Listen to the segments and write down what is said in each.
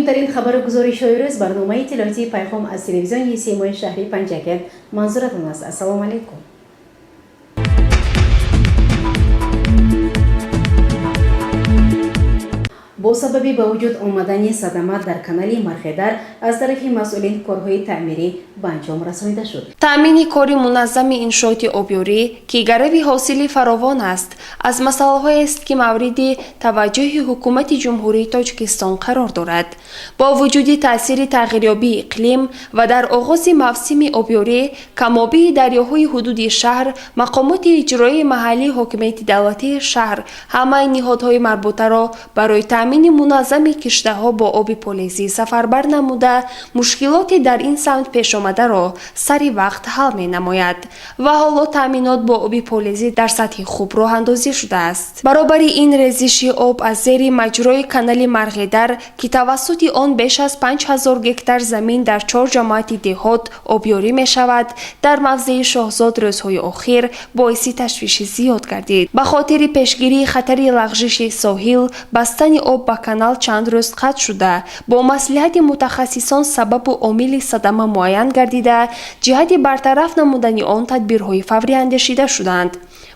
Муҳимтарин хабару гузоришҳои рӯз, барномаи иттилоотии «Пайғом» аз телевизиони Симои шаҳри Панҷакент манзуратон аст. Ассалому алайкум. Бо сабаби ба вуҷуд омадани садама дар канали Марғедар аз тарафи масъулин корҳои таъмирӣ ба анҷом расонида шуд. Таъмини кори муназзами иншооти обёрӣ, ки гарави ҳосили фаровон аст, аз масъалаҳоест, ки мавриди таваҷҷӯҳи Ҳукумати Ҷумҳурии Тоҷикистон қарор дорад. Бо вуҷуди таъсири тағйирёбии иқлим ва дар оғози мавсими обёрӣ камобии дарёҳои ҳудуди шаҳр, мақомоти иҷроии маҳаллии ҳокимияти давлатии шаҳр ҳамаи ниҳодҳои марбутаро барои таъмини муназзами киштаҳо бо оби полезӣ сафарбар намуда, мушкилоти дар ин самт пешомадаро сари вақт ҳал менамояд ва ҳоло таъминот бо оби полезӣ дар сатҳи хуб роҳандозӣ шудааст. Баробари ин, резиши об аз зери маҷрои канали Марғедар, ки тавассути он беш аз 5000 гектар замин дар чор ҷамоати деҳот обёрӣ мешавад, дар мавзеи Шоҳзод рӯзҳои охир боиси ташвиши зиёд гардид. Ба хотири пешгирии хатари лағжиши соҳил, бастани об ба канал чанд рӯз қатъ шуда, бо маслиҳати мутахассисон сабабу омили садама муайян гардида, ҷиҳати бартараф намудани он тадбирҳои фаврӣ андешида шуданд.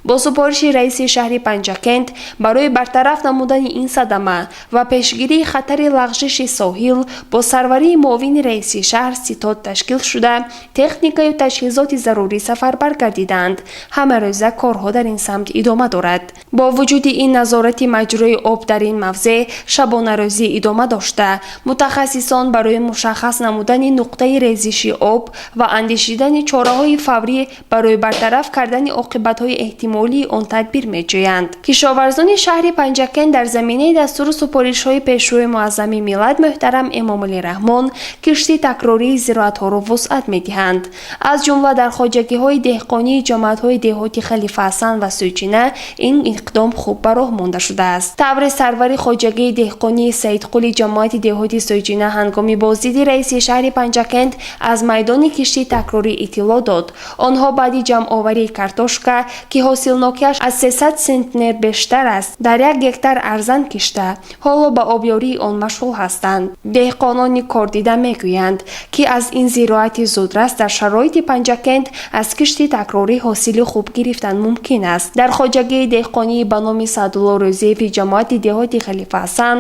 Бо супориши раиси шаҳри Панҷакент барои бартараф намудани ин садама ва пешгирии хатари лағжиши соҳил бо сарварии муовини раиси шаҳр ситод ташкил шуда, техникаю таҷҳизоти зарурӣ сафарбар гардиданд. Ҳамарӯза корҳо дар ин самт идома дорад. Бо вуҷуди ин, назорати маҷрои об дар ин мавзеъ шабонарӯзӣ идома дошта, мутахассисон барои мушаххас намудани нуқтаи резиши об ва андешидани чораҳои фаврӣ барои бартараф кардани оқибатҳои эҳтимолии он тадбир меҷӯянд. Кишоварзони шаҳри Панҷакент дар заминаи дастуру супоришҳои Пешвои муаззами миллат муҳтарам Эмомалӣ Раҳмон кишти такрории зироатҳоро вусъат медиҳанд. Аз ҷумла дар хоҷагиҳои деҳқонии ҷамоатҳои деҳоти Халифаҳасан ва Сӯйчина ин иқдом хуб ба роҳ монда шудааст. Тавре сарвари хоҷагии деҳқонии Саидқули ҷамоати деҳоти Сӯйчина ҳангоми боздиди раиси шаҳри Панҷакент аз майдони кишти такрорӣ иттилоъ дод, онҳо баъди ҷамъоварии картошка, ки ҳосилнокиаш аз 300 центнер бештар аст, дар 1 гектар арзан кишта, ҳоло ба обёрии он машғул ҳастанд. Деҳқонони кордида мегӯянд, ки аз ин зироати зудрас дар шароити Панҷакент аз кишти такрорӣ ҳосили хуб гирифтан мумкин аст. Дар хоҷагии деҳқонии ба номи Саъдулло Рӯзиеви ҷамоати деҳоти Халифаҳасан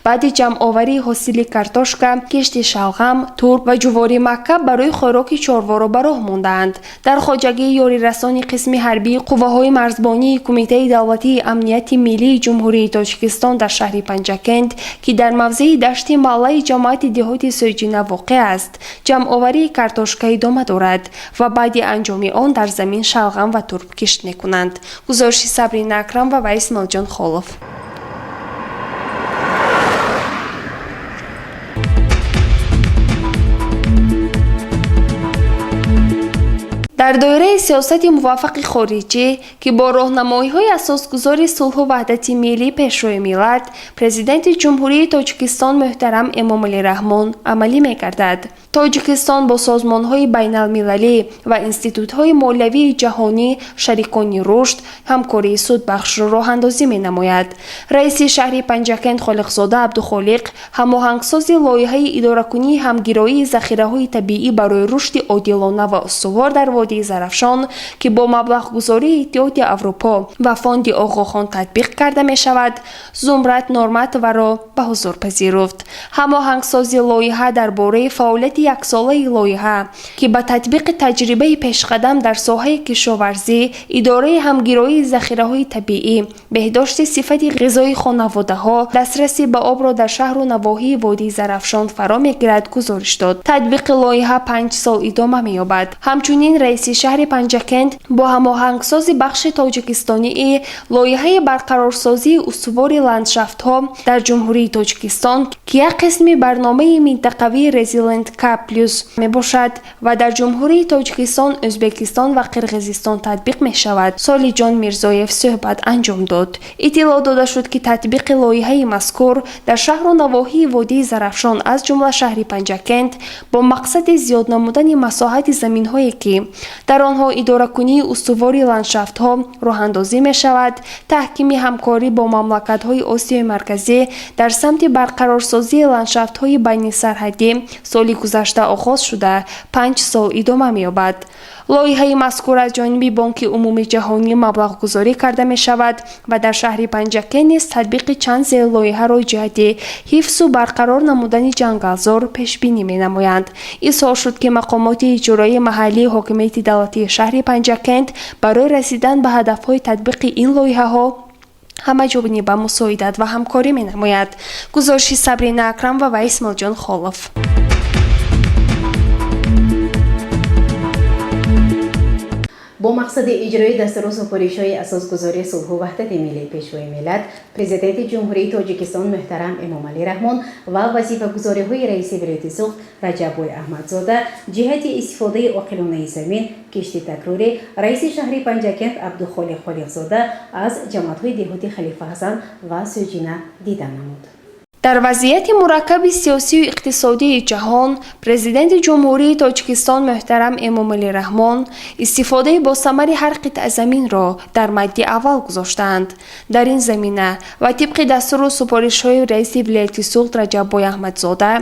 баъди ҷамъоварии ҳосили картошка кишти шалғам, турп ва ҷуворимакка барои хӯроки чорворо ба роҳ мондаанд. Дар хоҷагии ёрирасони қисми ҳарбии қувваҳои марзбонии Кумитаи давлатии амнияти миллии Ҷумҳурии Тоҷикистон дар шаҳри Панҷакент, ки дар мавзеи Дашти Маллаи ҷамоати деҳоти Сӯйчина воқеъ аст, ҷамъоварии картошка идома дорад ва баъди анҷоми он дар замин шалғам ва турп кишт мекунанд. Гузориши Сабрина Акрамова ва Исмоилҷон Холов. Дар доираи сиёсати муваффақи хориҷӣ, ки бо роҳнамоиҳои Асосгузори сулҳу ваҳдати миллӣ, Пешвои миллат, Президенти Ҷумҳурии Тоҷикистон муҳтарам Эмомалӣ Раҳмон амалӣ мегардад, Тоҷикистон бо созмонҳои байналмилалӣ ва институтҳои молиявии ҷаҳонӣ, шарикони рушд ҳамкории судбахшро роҳандозӣ менамояд. Раиси шаҳри Панҷакент Холиқзода Абдухолиқ ҳамоҳангсози лоиҳаи идоракунии ҳамгироии захираҳои табиӣ барои рушди одилона ва устувор дар водии Зарафшон, ки бо маблағгузории Иттиҳоди Аврупо ва Фонди Оғохон татбиқ карда мешавад, Зумрад Норматоваро ба ҳузур пазируфт. Ҳамоҳангсози лоиҳа дар бораи фаъолияти яксолаи лоиҳа, ки ба татбиқи таҷрибаи пешқадам дар соҳаи кишоварзӣ, идораи ҳамгироии захираҳои табиӣ, беҳдошти сифати ғизои хонаводаҳо, дастрасӣ ба обро дар шаҳру навоҳии водии Зарафшон фаро мегирад, гузориш дод. Татбиқи лоиҳа 5 сол идома меёбад. Ҳамчунин раиси шаҳри Панҷакент бо ҳамоҳангсози бахши тоҷикистонии лоиҳаи барқарорсозии устувори ландшафтҳо дар Ҷумҳурии Тоҷикистон, ки як қисми барномаи минтақавии Resilient Cap Плюс мебошад ва дар Ҷумҳурии Тоҷикистон, Ӯзбекистон ва Қирғизистон татбиқ мешавад, Солиҷон Мирзоев суҳбат анҷом дод. Иттилоъ дода шуд, ки татбиқи лоиҳаи мазкур дар шаҳру навоҳии водии Зарафшон, аз ҷумла шаҳри Панҷакент, бо мақсади зиёд намудани масоҳати заминҳое, ки дар онҳо идоракунии устувори ландшафтҳо роҳандозӣ мешавад, таҳкими ҳамкорӣ бо мамлакатҳои Осиёи Марказӣ дар самти барқарорсозии ландшафтҳои байнисарҳадӣ соли гузашта оғоз шуда, 5 сол идома меёбад. Лоиҳаи мазкур аз ҷониби Бонки Умумии Ҷаҳонӣ маблағгузорӣ карда мешавад ва дар шаҳри Панҷакент низ татбиқи чанд зерлоиҳаро ҷиҳати ҳифзу барқарор намудани ҷангалзор пешбинӣ менамоянд. Изҳор шуд, ки мақомоти иҷроии маҳаллии ҳокимияти давлатии шаҳри Панҷакент барои расидан ба ҳадафҳои татбиқи ин лоиҳаҳо ҳамаҷониба мусоидат ва ҳамкорӣ менамояд. Гузориши Сабрина Акрамова ва Исмоилҷон Холов. Бо мақсади иҷрои дастуру супоришҳои Асосгузори сулҳу ваҳдати миллӣ, Пешвои миллат, Президенти Ҷумҳурии Тоҷикистон муҳтарам Эмомалӣ Раҳмон ва вазифагузориҳои раиси вилояти Суғд Раҷаббой Аҳмадзода ҷиҳати истифодаи оқилонаи замин, кишти такрорӣ, раиси шаҳри Панҷакент Абдухолиқ Холиқзода аз ҷамоатҳои деҳоти Халифа Ҳасан ва Сӯҷина дида намуд. Дар вазъияти мураккаби сиёсию иқтисодии ҷаҳон Президенти Ҷумҳурии Тоҷикистон муҳтарам Эмомалӣ Раҳмон истифодаи босамари ҳар қитъа заминро дар мадди аввал гузоштаанд. Дар ин замина ва тибқи дастуру супоришҳои раиси вилояти Суғд Раҷаббой Аҳмадзода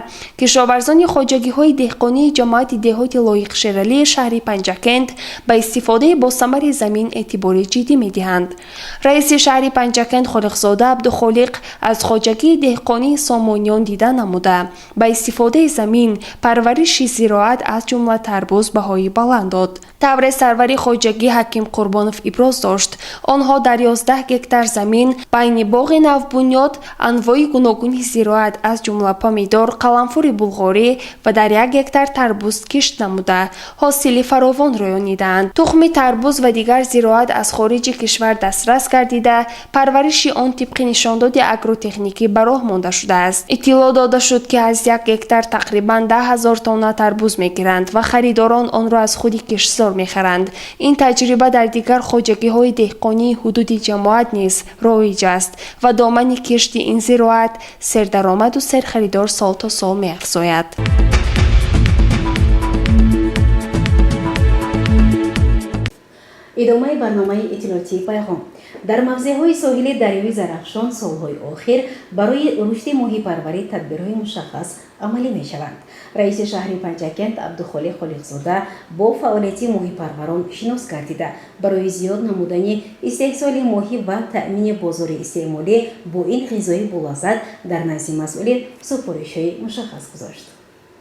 кишоварзони хоҷагиҳои деҳқонии ҷамоати деҳоти Лоиқ Шералии шаҳри Панҷакент ба истифодаи босамари замин эътибори ҷиддӣ медиҳанд. Раиси шаҳри Панҷакент Холиқзода Абдухолиқ аз хоҷагии деҳқонии Сомониён дида намуда, ба истифодаи замин, парвариши зироат, аз ҷумла тарбуз баҳои баланд дод. Тавре сарвари хоҷагӣ Ҳаким Қурбонов иброз дошт, онҳо дар 11 гектар замин байни боғи навбунёд анвои гуногуни зироат, аз ҷумла помидор, қаламфури булғорӣ ва дар 1 гектар тарбуз кишт намуда, ҳосили фаровон рӯёнидаанд. Тухми тарбуз ва дигар зироат аз хориҷи кишвар дастрас гардида, парвариши он тибқи нишондоди агротехникӣ ба роҳ монда шудааст. Иттилоъ дода шуд, ки аз 1 гектар тақрибан 10 000 тонна тарбуз мегиранд ва харидорон онро аз худи киштзор мехаранд. Ин таҷриба дар дигар хоҷагиҳои деҳқонии ҳудуди ҷамоат низ роиҷ аст ва домани кишти ин зироат сердаромаду серхаридор сол то сол меафзояд. Идомаи барномаи иттилоотии «Пайғом». Дар мавзеъҳои соҳили дарёи Зарафшон солҳои охир барои рушди моҳипарварӣ тадбирҳои мушаххас амалӣ мешаванд. Раиси шаҳри Панҷакент Абдухолиқ Холиқзода бо фаъолияти моҳипарварон шинос гардида, барои зиёд намудани истеҳсоли моҳӣ ва таъмини бозори истеъмолӣ бо ин ғизои болаззат дар назди масъулин супоришҳои мушаххас гузошт.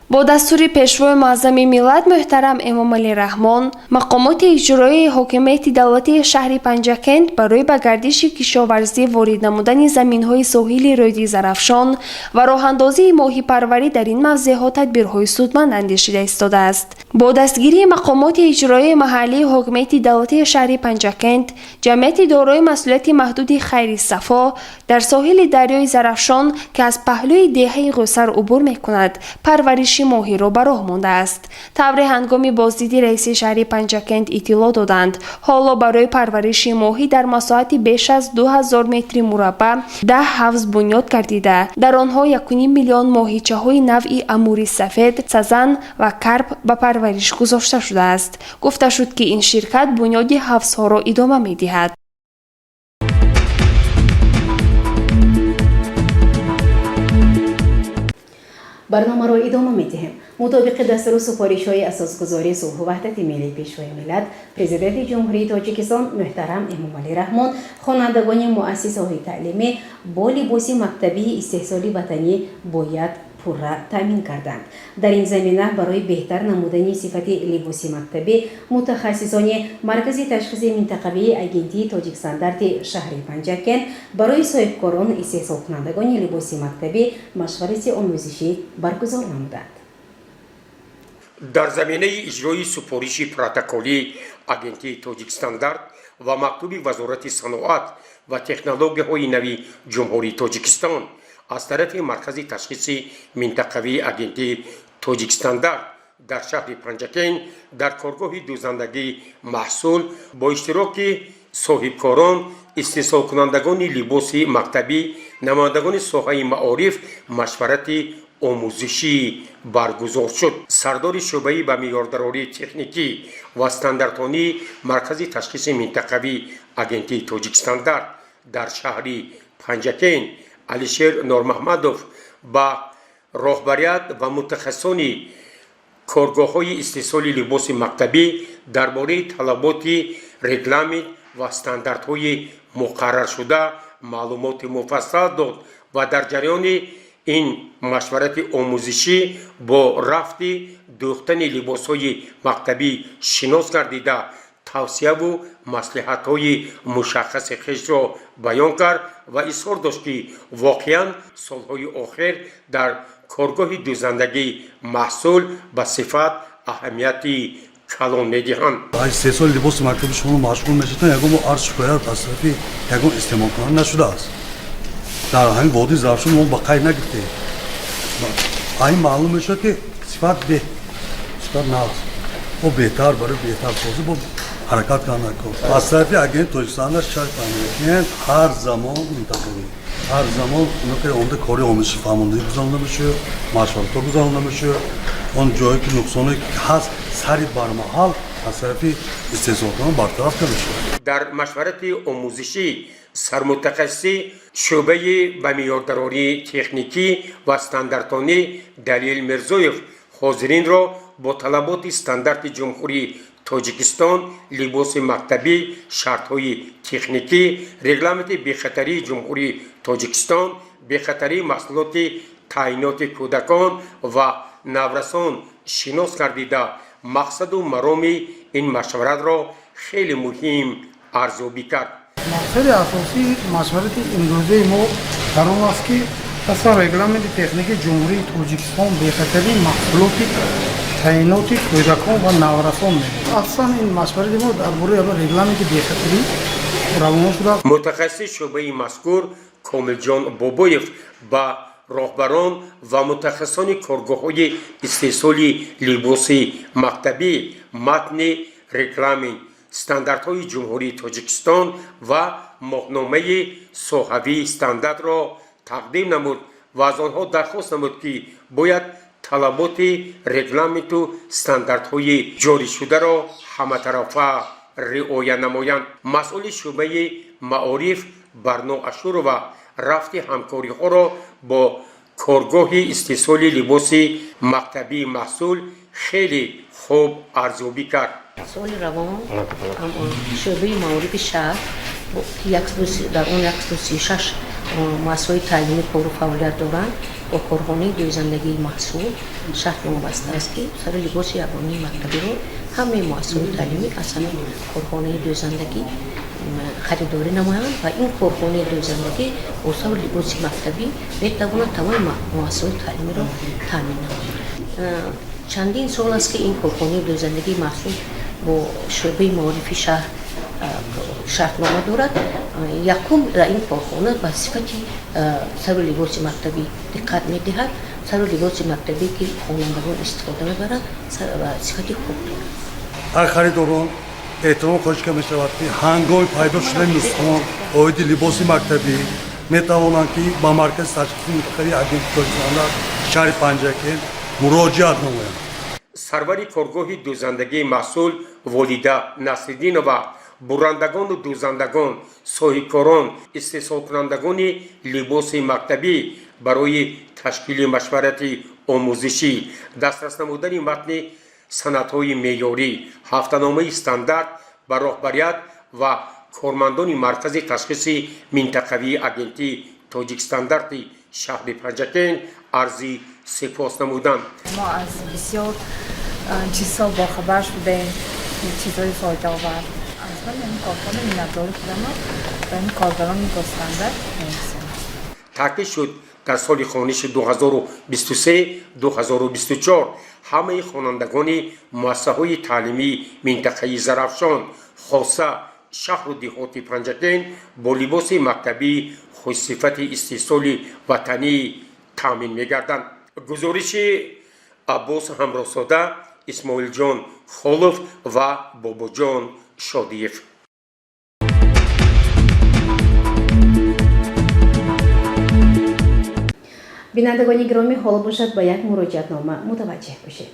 Бо дастури Пешвои муаззами миллат муҳтарам Эмомалӣ Раҳмон мақомоти иҷроияи ҳокимияти давлатии шаҳри Панҷакент барои ба гардиши кишоварзӣ ворид намудани заминҳои соҳили рӯди Зарафшон ва роҳандозии моҳипарварӣ дар ин мавзеъҳо тадбирҳои судманд андешида истодааст. Бо дастгирии мақомоти иҷроияи маҳаллии ҳокимияти давлатии шаҳри Панҷакент, ҷамъияти дорои масъулияти маҳдуди «Хайри Сафо» дар соҳили дарёи Зарафшон, ки аз паҳлӯи деҳаи Ғӯсар убур мекунад, парвариши моҳиро ба роҳ мондааст. Тавре ҳангоми боздиди раиси шаҳри Панҷакент иттилоъ доданд, ҳоло барои парвариши моҳӣ дар масоҳати беш аз 2000 метри мураббаъ 10 ҳавз бунёд гардида, дар онҳо 1,5 миллион моҳичаҳои навъи амури сафед, сазан ва карп ба парвариш гузошта шудааст. Гуфта шуд, ки ин ширкат бунёди ҳавзҳоро идома медиҳад. Барномаро идома медиҳем. Мутобиқи дастуру супоришҳои Асосгузори сулҳу ваҳдати миллӣ, Пешвои миллат, Президенти Ҷумҳурии Тоҷикистон муҳтарам Эмомалӣ Раҳмон хонандагони муассисаҳои таълимӣ бо либоси мактабии истеҳсоли ватанӣ бояд пурра таъмин карданд. Дар ин замина барои беҳтар намудани сифати либоси мактабӣ мутахассисони Маркази ташхиси минтақавии Агентии Тоҷикстандарти шаҳри Панҷакент барои соҳибкорон, истеҳсолкунандагони либоси мактабӣ машварати омӯзишӣ баргузор намуданд. Дар заминаи иҷрои супориши протоколии Агентии Тоҷикстандарт ва мактуби Вазорати саноат ва технологияҳои нави Ҷумҳурии Тоҷикистон аз тарафи Маркази ташхиси минтақавии Агентии Тоҷикстандарт дар шаҳри Панҷакент дар коргоҳи дӯзандагии маҳсул бо иштироки соҳибкорон, истеҳсолкунандагони либоси мактабӣ, намояндагони соҳаи маориф машварати омӯзишӣ баргузор шуд. Сардори шӯъбаи ба меъёрдарории техникӣ ва стандартонии Маркази ташхиси минтақавии Агентии Тоҷикстандарт дар шаҳри Панҷакент Алишер Нормаҳмадов ба роҳбарият ва мутахассисони коргоҳҳои истеҳсоли либоси мактабӣ дар бораи талаботи регламент ва стандартҳои муқарраршуда маълумоти муфассал дод ва дар ҷараёни ин машварати омӯзишӣ бо рафти дӯхтани либосҳои мактабӣ шинос гардида, тавсияву маслиҳатҳои мушаххаси хешро баён кард ва изҳор дошт, ки воқеан солҳои охир дар коргоҳи дӯзандагии маҳсул ба сифат аҳамияти калон медиҳанд. Истеҳсоли либоси мактаби шумо машғул мешавед, ягон арз шикоят аз тарафи ягон истеъмолкунанда нашудааст. Дар ҳамин водии Зарафшон мо ба қайд нагирифтем. Ин маълум мешавад, ки сифат беҳ, сифат нағз бо беҳтар, барои беҳтарсозӣ бо ҳаракат кардан. Аз тарафи агент Тоҷикстон шаҳри Панҷакент ҳар замон минтақавӣ, ҳар замон омада кори омӯзиши фаҳмондагӣ гузаронда мешавад, машваратҳо гузаронда мешавад. Он ҷое ки нуқсоне ҳаст, сари бармаҳал аз тарафи истеҳсолкунон бартараф карда шавад. Дар машварати омӯзишӣ сармутахассиси шӯъбаи ба меъёрдарории техникӣ ва стандартонӣ Далил Мирзоев ҳозиринро бо талаботи стандарти Ҷумҳурии Тоҷикистон либоси мактабӣ, шартҳои техникӣ, регламенти бехатарии Ҷумҳурии Тоҷикистон, бехатарии маҳсулоти таъиноти кӯдакон ва наврасон шинос гардида, мақсаду мароми ин машваратро хеле муҳим арзёбӣ кард. Мақсади асосии машварати имрӯзаи мо дар он аст, ки аслан регламенти техникии Ҷумҳурии Тоҷикистон бехатарии маҳсулоти таъиноти кӯдакон ва наврасон мебошад. Аслан ин машварати мо дар бораи регламенти бехатарӣ равона шудааст. Мутахассиси шӯъбаи мазкур Комилҷон Бобоев ба роҳбарон ва мутахассисони коргоҳҳои истеҳсоли либоси мактабӣ матни регламент, стандартҳои Ҷумҳурии Тоҷикистон ва моҳномаи соҳавии стандартро тақдим намуд ва аз онҳо дархост намуд, ки бояд талаботи регламенту стандартҳои ҷорӣшударо ҳаматарафа риоя намоянд. Масъули шӯъбаи маориф Барно Ашурова рафти ҳамкориҳоро бо коргоҳи истеҳсоли либоси мактабии маҳсул хеле хуб арзёбӣ кард. Соли равон шӯъбаи маорифи шаҳр, дар он 136 муассисаҳои таълимӣ кору фаъолият доранд, бо корхонаи дӯзандагии маҳсул шартнома бастааст, ки сари либоси ягонии мактабиро ҳамаи муассисаҳои таълимӣ аз ҳамин корхонаи дӯзандагӣ харидорӣ намоянд ва ин корхонаи дӯзандагӣ бо сару либоси мактабӣ метавонад тамоми муассисаҳои таълимиро таъмин намояд. Чандин сол аст, ки ин корхонаи дӯзандагии маҳсул бо шӯъбаи маорифи шаҳр шартнома дорад. Якум, дар ин корхона ба сифати сару либоси мактабӣ диққат медиҳад. Сару либоси мактабӣ, ки хонандагон истифода мебаранд, сифати хуб дорад. Ҳар харидорон эҳтиром хоҳиш карда мешавад, ки ҳангоми пайдо шудани нуқсон оиди либоси мактабӣ метавонанд, ки ба маркази ташхиси минтақавии агенти Тоҷикстандарт шаҳри Панҷакент муроҷиат намоянд. Сарвари коргоҳи дӯзандагии маҳсул Волида Насриддинова бурандагону дӯзандагон, соҳибкорон, истеҳсолкунандагони либоси мактабӣ барои ташкили машварати омӯзишӣ, дастрас намудани матни санадҳои меъёрӣ, ҳафтаномаи стандарт ба роҳбарият ва кормандони Маркази ташхиси минтақавии Агентии Тоҷикстандарти шаҳри Панҷакент арзи сипос намуданд. Мо аз бисёр чизҳо бохабар шудем, чизҳои фоидаовар. Аз ин корхона миннатдори худама ба ин коргарони госстандарт мерасонам. Таъкид шуд, дар соли хониши 2023-2024 ҳамаи хонандагони муассисаҳои таълимии минтақаи Зарафшон, хоса шаҳру деҳоти Панҷакент, бо либоси мактабии хушсифати истеҳсоли ватанӣ таъмин мегарданд. Гузориши Аббос Ҳамроҳзода, Исмоилҷон Холов ва Бобоҷон Шодиев. Бинандагони гиромӣ, ҳоло бошад ба як муроҷиатнома мутаваҷҷеҳ бошед.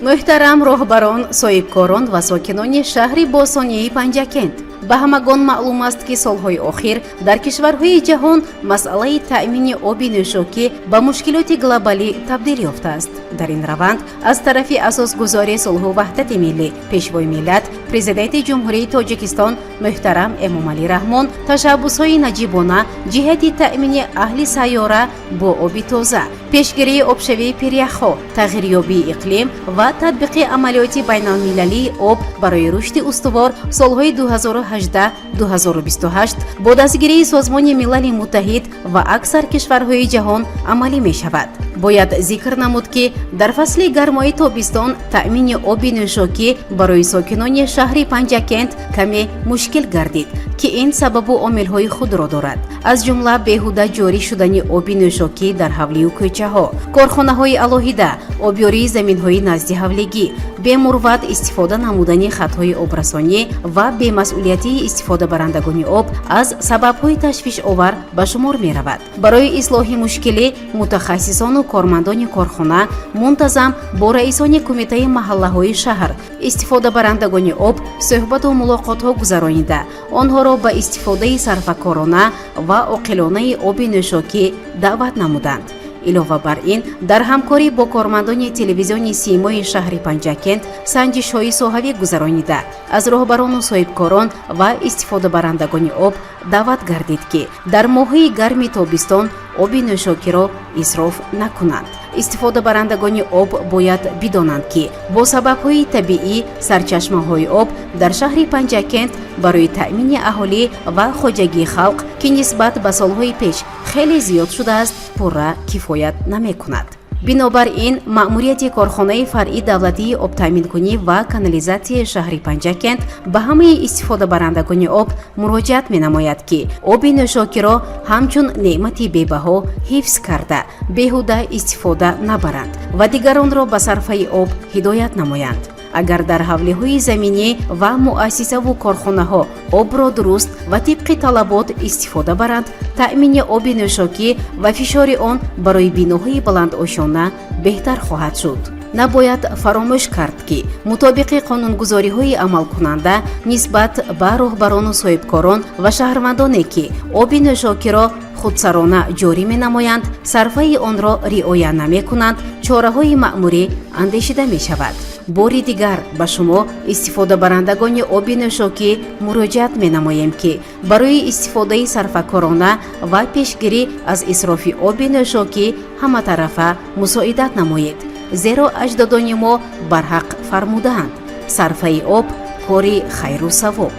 Муҳтарам роҳбарон, соҳибкорон ва сокинони шаҳри бостонии Панҷакент, ба ҳамагон маълум аст, ки солҳои охир дар кишварҳои ҷаҳон масъалаи таъмини оби нӯшокӣ ба мушкилоти глобалӣ табдил ёфтааст. Дар ин раванд аз тарафи асосгузори сулҳу ваҳдати миллӣ, Пешвои миллат, Президенти Ҷумҳурии Тоҷикистон муҳтарам Эмомалӣ Раҳмон ташаббусҳои наҷибона ҷиҳати таъмини аҳли сайёра бо оби тоза, пешгирии обшавии пиряхҳо, тағйирёбии иқлим ва татбиқи амалиёти байналмилалии об барои рушди устувор солҳои 2018-2028 бо дастгирии Созмони Милали Муттаҳид ва аксар кишварҳои ҷаҳон амалӣ мешавад. Бояд зикр намуд, ки дар фасли гармои тобистон таъмини оби нӯшокӣ барои сокинони шаҳри Панҷакент каме мушкил гардид, ки ин сабабу омилҳои худро дорад, аз ҷумла беҳуда ҷорӣ шудани оби нӯшокӣ дар ҳавлию кӯчаҳо, корхонаҳои алоҳида, обёрии заминҳои назди ҳавлигӣ, бемурват истифода намудани хатҳои обрасонӣ ва бемасъулиятии истифодабарандагони об аз сабабҳои ташвишовар ба шумор меравад. Барои ислоҳи мушкилӣ мутахассисону кормандони корхона мунтазам бо раисони кумитаи маҳаллаҳои шаҳр, истифодабарандагони об суҳбату мулоқотҳо гузаронида, онҳоро ба истифодаи сарфакорона ва оқилонаи оби нӯшокӣ даъват намуданд. Илова бар ин, дар ҳамкорӣ бо кормандони телевизиони Симои шаҳри Панҷакент санҷишҳои соҳавӣ гузаронида, аз роҳбарону соҳибкорон ва истифодабарандагони об даъват гардид, ки дар моҳҳои гарми тобистон оби нӯшокиро исроф накунанд. Истифодабарандагони об бояд бидонанд, ки бо сабабҳои табиӣ сарчашмаҳои об дар шаҳри Панҷакент барои таъмини аҳолӣ ва хоҷагии халқ, ки нисбат ба солҳои пеш хеле зиёд шудааст, пурра кифоят намекунад. Бинобар ин, маъмурияти корхонаи фаръи давлатии обтаъминкунӣ ва канализатсияи шаҳри Панҷакент ба ҳамаи истифодабарандагони об муроҷиат менамояд, ки оби нӯшокиро ҳамчун неъмати бебаҳо ҳифз карда, беҳуда истифода набаранд ва дигаронро ба сарфаи об ҳидоят намоянд. Агар дар ҳавлиҳои заминӣ ва муассисаву корхонаҳо обро дуруст ва тибқи талабот истифода баранд, таъмини оби нӯшокӣ ва фишори он барои биноҳои баландошёна беҳтар хоҳад шуд. Набояд фаромӯш кард, ки мутобиқи қонунгузориҳои амалкунанда нисбат ба роҳбарону соҳибкорон ва шаҳрвандоне, ки оби нӯшокиро худсарона ҷорӣ менамоянд, сарфаи онро риоя намекунанд, чораҳои маъмурӣ андешида мешавад. Бори дигар ба шумо, истифодабарандагони оби нӯшокӣ, муроҷиат менамоем, ки барои истифодаи сарфакорона ва пешгирӣ аз исрофи оби нӯшокӣ ҳаматарафа мусоидат намоед, зеро аҷдодони мо барҳақ фармудаанд: сарфаи об кори хайру савоб.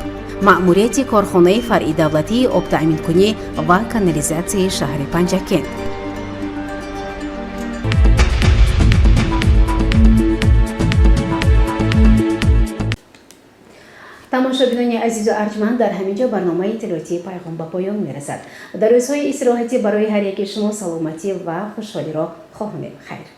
Маъмурияти корхонаи фаръи давлатии обтаъминкунӣ ва канализатсияи шаҳри Панҷакент. Тамошобинони азизу арҷманд, дар ҳамин ҷо барномаи иттилоотии Пайғом ба поён мерасад. Дар рӯзҳои истироҳатӣ барои ҳар яки шумо саломатӣ ва хушҳолиро хоҳонем. Хайр.